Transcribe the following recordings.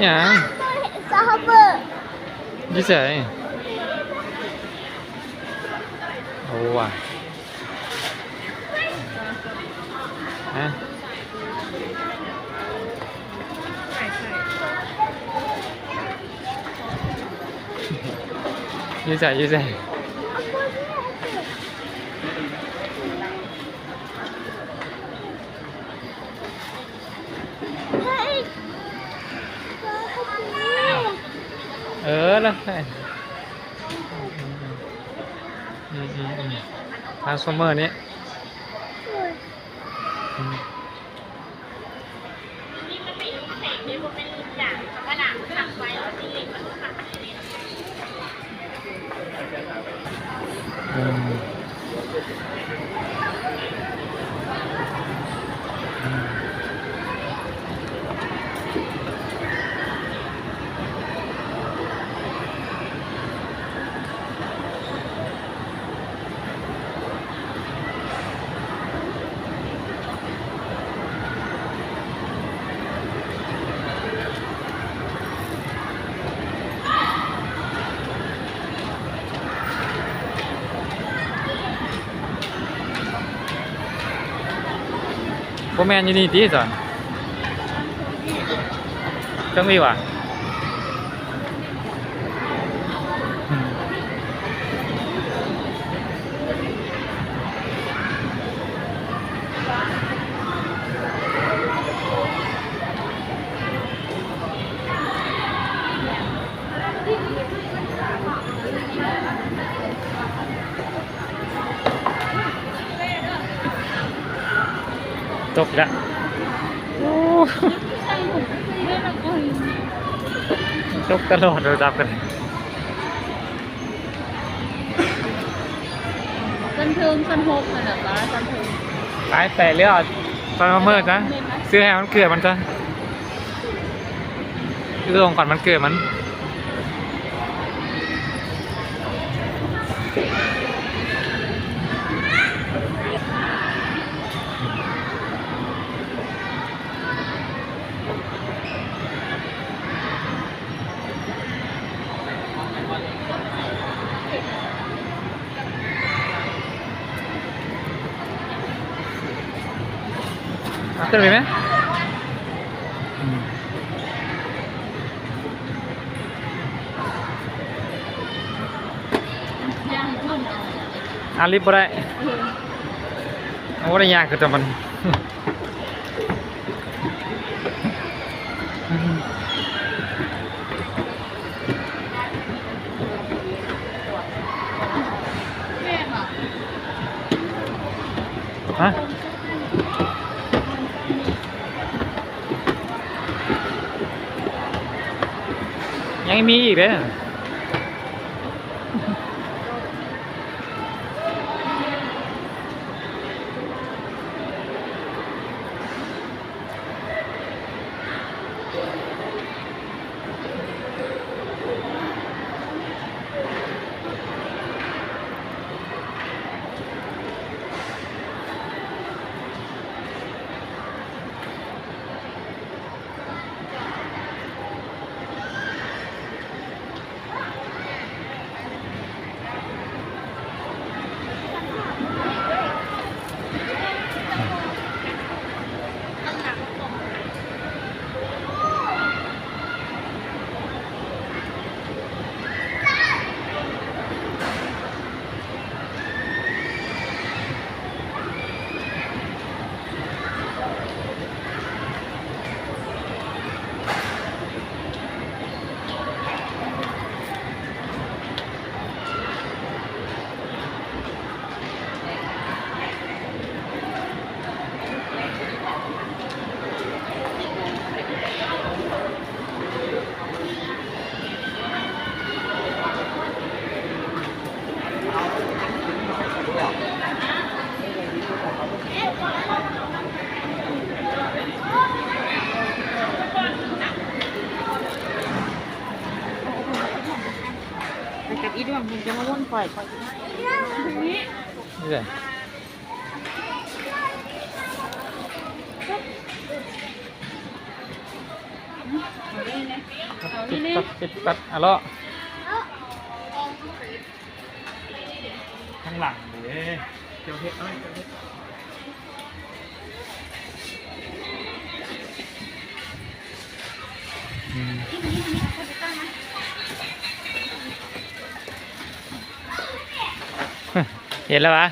ຫຍັງ? ຢູ່ໃສ? ໂອ້ ວ່າ ຮະ? ຢູ່ໃສ? ຢູ່ໃສ? ເອີ ລະ ອືມ ອືມ ອືມ ທານສຟໍມເມີນີ້ ອືມ. ບໍ່ແມ່ນຢູ່ນີ້ຕິ ສານ? ເທິງນີ້ຫວາ? ອືມ. ຕົກລະ ໂອ້ ຕົກຕະຫຼອດ ໂທລະສັບກັນ. ຊັ້ນເທິງ ຊັ້ນຫົກຫັ້ນນະ ປ້າ ຊັ້ນເທິງ. ໄປ ໄປເລີຍ ເອົາ ໄປມາເມີຊະ ຊື້ໃຫ້ວັນເກີດມັນຊະ ຊື້ຂອງຂວັນວັນເກີດມັນ. ເອົາເຕີມໄປໄໝ? ອືມ. ອ່ານລິບບໍ່ໄດ້ ເອີ ບໍ່ໄດ້ຍ່າງຄືຕອນມັນ ຮະ? ຍັງມີອີກເດ້. ໄປກັບອີດວງ ເພິ່ນຈະມາວົນຂ້ອຍ ຂ້ອຍຊິມາ. ນີ້ແຫຼະ. ອືມ ເອົາເລີຍນະ. ເອົານີ້ນີ້ ຕິດກັດ ຕິດກັດ ອະເລາະ ທາງຫຼັງເດ້ ເຈົ້າເຮັດເອົາ ເຈົ້າເຮັດ ອືມ ເຫັນແລ້ວຫວາ?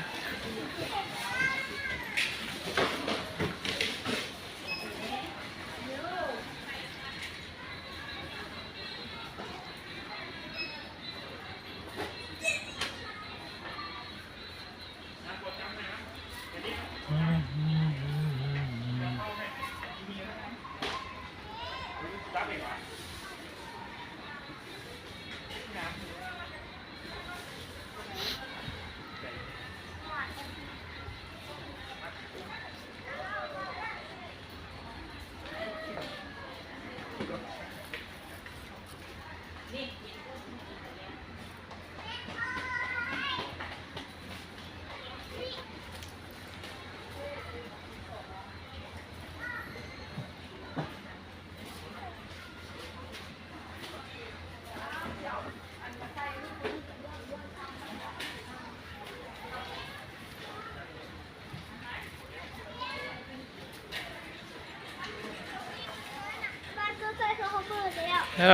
ເອີ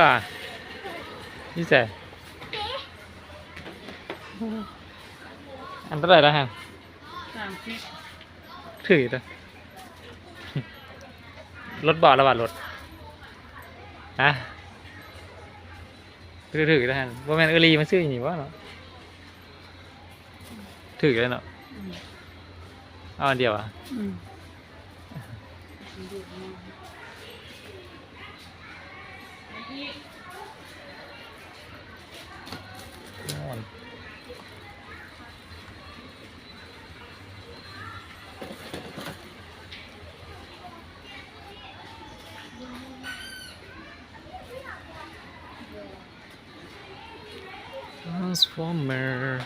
ຢູ່ໃສ? ອັນເທົ່າໃດລະຫັ້ນ? ສາມສິບ ຖືກເດີ ລົດບໍ່ລະວ່າລົດ ຮະ? ຖືກໆ ລະຫັ້ນ ບໍ່ແມ່ນເອີລີມາຊື້ຢູ່ນີ້ບໍ່ເນາະ? ຖືກເລີຍເນາະ ອືມ ເອົາອັນດຽວຫວາ? ອືມ Transformer.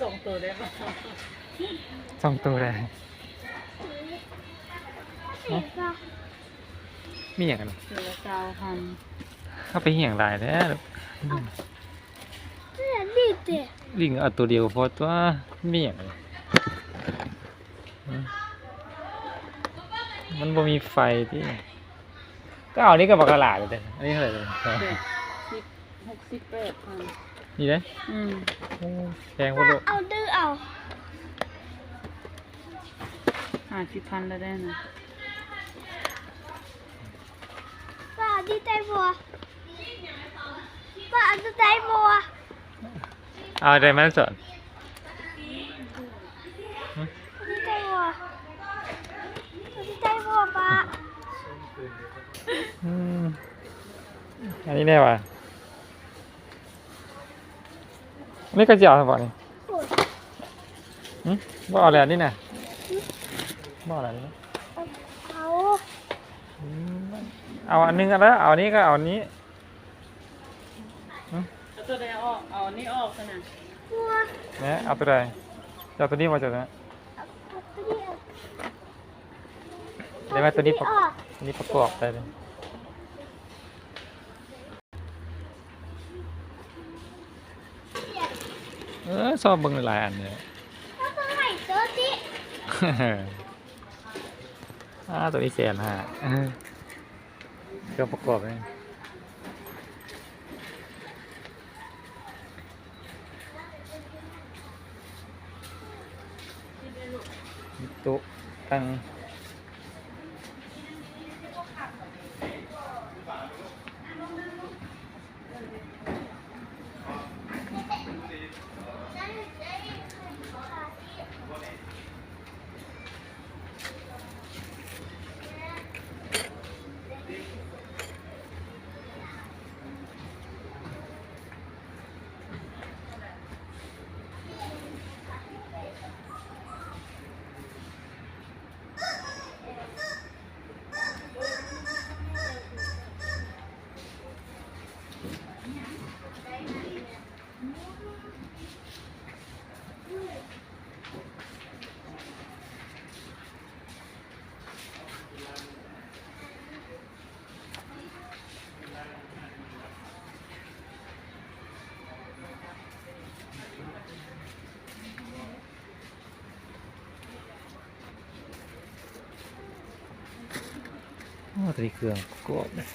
ສອງໂຕໄດ້ບໍ່? ສອງໂຕໄດ້. ມີຫຍັງກັນ? ໂຕລະຊາວພັນ. ເຮົາໄປຫຍັງຫຼາຍແທ້? ເອົາ ນີ້ເດ ລິງເອົາໂຕດຽວກໍພໍຕົວະ. ມີຫຍັງ? ມັນບໍ່ມີໄຟຕິ? ກໍເອົານີ້ກໍບັກຫຼາຍເລີຍເດ. ອັນນີ້ເທົ່າໃດ? ແປດສິບ ຫົກສິບແປດພັນ. ນີ້ເດ້? ອືມ. ໂອ້ ແພງໂພດ. ເອົາ ດື້ເອົາ. ຫ້າສິບພັນລະໄດ້ນະ. ປ້າ ດີໃຈບໍ່? ປ້າ ດີໃຈບໍ່? ເອົາໄດ້ມັນສອນ. ດີໃຈບໍ່? ດີໃຈບໍ່ປ້າ? ອືມ ອັນນີ້ແນ່ຫວາ? ນີ້ກໍຊິເອົາບໍ່ນີ້? ໂອ້ຍ ຫຶ? ບໍ່ເອົາແລ້ວນີ້ນະ? ຫຶ? ບໍ່ເອົາແລ້ວນີ້ນະ? ເອົາ ເອົາ ອືມ ເອົາອັນໜຶ່ງກໍໄດ້ ເອົາອັນນີ້ກໍເອົາອັນນີ້. ຫຶ? ເອົາຕົວໃດອອກ? ເອົາອັນນີ້ອອກຊັ້ນນະ. ແມ່ ເອົາຕົວໃດ? ເຈົ້າເອົາຕົວນີ້ບໍ່? ເຈົ້າເອົາຕົວນັ້ນ. ເອົາ ເອົາຕົວນີ້ອອກ. ໄດ້ມາຕົວນີ້ປະ ຕົວນີ້ປະກອບໄດ້ເລີຍ. ເອີ ຊອບເບິ່ງຫຼາຍໆ ອັນນີ້. ເອົາຕົວໃຫຍ່ຕົວຕິ. ອ່າ ຕົວນີ້ແສນຫ້າ ເຄື່ອງປະກອບນີ້. ໂຕະຕັ້ງ. ໂອ້ ຕົວນີ້ເຄື່ອງປະກອບເດ້.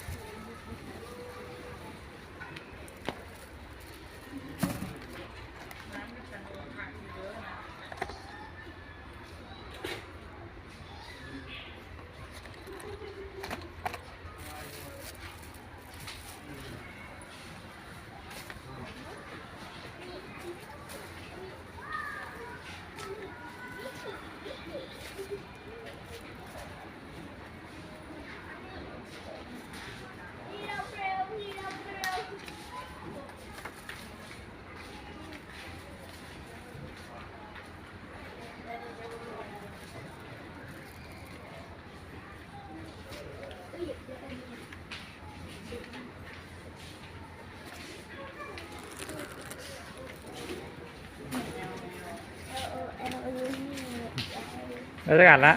ເອີ ຈັກອັນລະ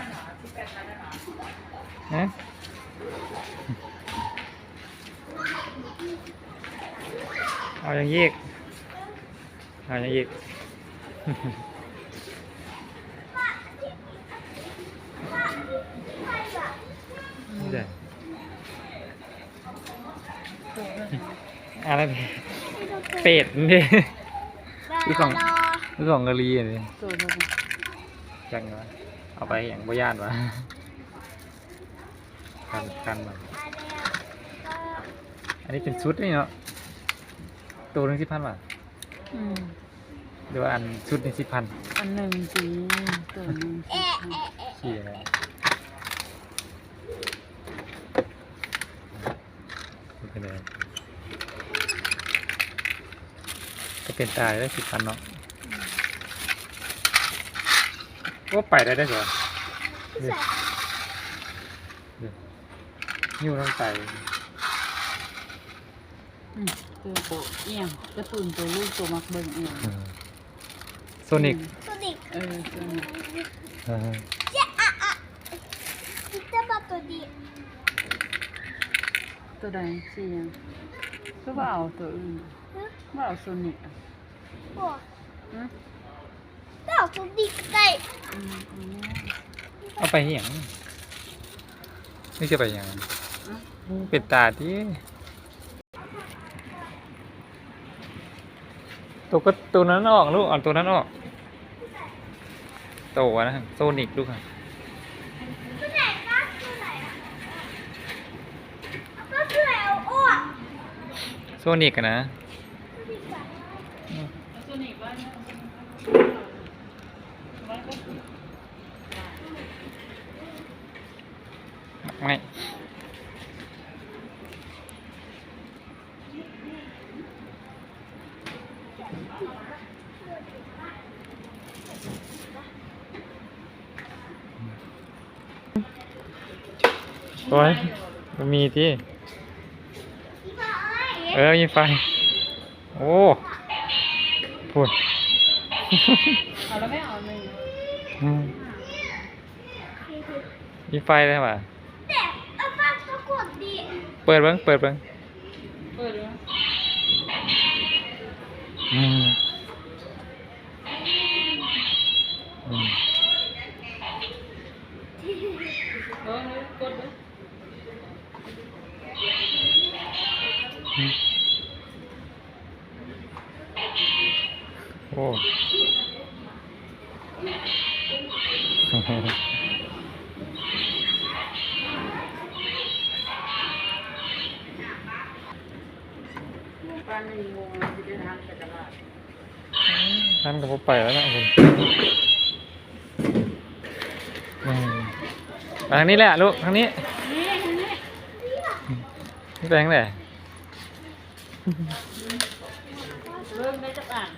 ຮະ? ເອົາຫຍັງອີກ? ເອົາຫຍັງອີກ? ນີ້ເດ້ ອັນນັ້ນເປດເດ້ ຄືຂອງ ຄືຂອງກາຫຼີເດ້. ໂຕນັ້ນ ຈັກຫຍັງວະ ເອົາໄປຫຍັງ ບໍ່ຢ້ານຫວາ? ຄັນ ຄັນມັນ ອັນນີ້ເປັນຊຸດເດ້ເນາະ ໂຕໜຶ່ງສິບພັນບາດ. ອືມ ຫຼືວ່າອັນຊຸດນີ້ສິບພັນ? ອັນໜຶ່ງຕິ ໂຕໜຶ່ງສິບພັນ ເສຍແລ້ວ. ເປັນໄດ ກໍເປັນຕາໄດ້ສິບພັນເນາະ. ໂອ້ ໄປໄດ້ເດ້ເນາະ ຢູ່ທາງໃຕ້. ອືມ ໂຕ ໂຕອີ່ຫຍັງ ກາຕູນໂຕລູກໂຕມັກເບິ່ງອີ່ຫຍັງ? ໂຊນິກ ໂຊນິກ ເອີ ໂຊນິກ ເອີ ເຈ ອະ ອະ ມີແຕ່ບັກໂຕນີ້ ໂຕໃດ ສີຫຍັງ? ຄືວ່າເອົາໂຕອື່ນ ຫຶ? ວ່າເອົາໂຊນິກ ບໍ່ ຫຶ? ແລ້ວເອົາໂຊນິກໄດ້ ອືມ ເອົາໄປເຮັດຫຍັງ? ນີ້ຈະໄປຫຍັງ? ອືມ ເປັນຕາຕິ ໂຕກໍ ໂຕນັ້ນອອກລູກ ເອົາໂຕນັ້ນອອກ ໂຕອັນນັ້ນ ໂຊນິກລູກ ໂຊນິກຫັ້ນນະ. ໄມ້ ໂອ້ຍ ບໍ່ມີຕິ ເອີ ມີໄຟ ໂອ້ ພຸ້ນ ເອົາແລ້ວແມ່ ເອົາໜຶ່ງ ອືມ ມີໄຟແລ້ວຫວາ? ເປີດເບິ່ງ ເປີດເບິ່ງ ເປີດເບິ່ງ ອືມ ອືມ ເບິ່ງເລີຍ ກົດເບິ່ງ ອືມ. ໂອ້ ຂອງ ປານໜຶ່ງໂມງ ເຮົາຊິເດີນທາງໄປຕະຫຼາດ. ທ່ານກໍບໍ່ໄປແລ້ວເນາະ ອືມ ໄປທາງນີ້ແຫຼະລູກ ທາງນີ້ ນີ້ ທາງນີ້ ໄປທາງໃດ? ເບິ່ງໄດ້ຈັກອັນ.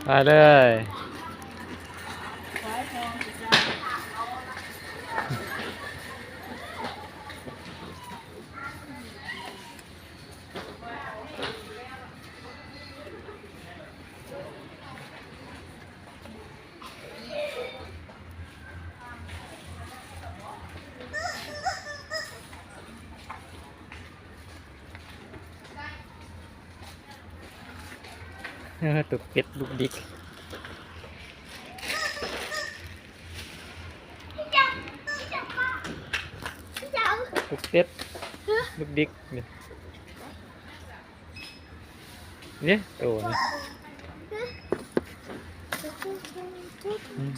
ໄປເລີຍ. ເອີ ຕຸກເປັດດຸກດິກ ຕຸກເປັດດຸກດິກນີ້. ນີ້ໂຕນີ້ ອືມ.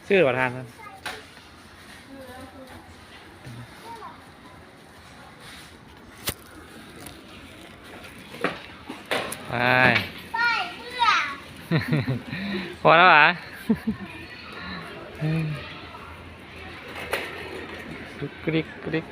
Sure ປະທານ ໄປ ໄປເມືອ ພໍແລ້ວຫວາ? ກຣິກກຣິກ.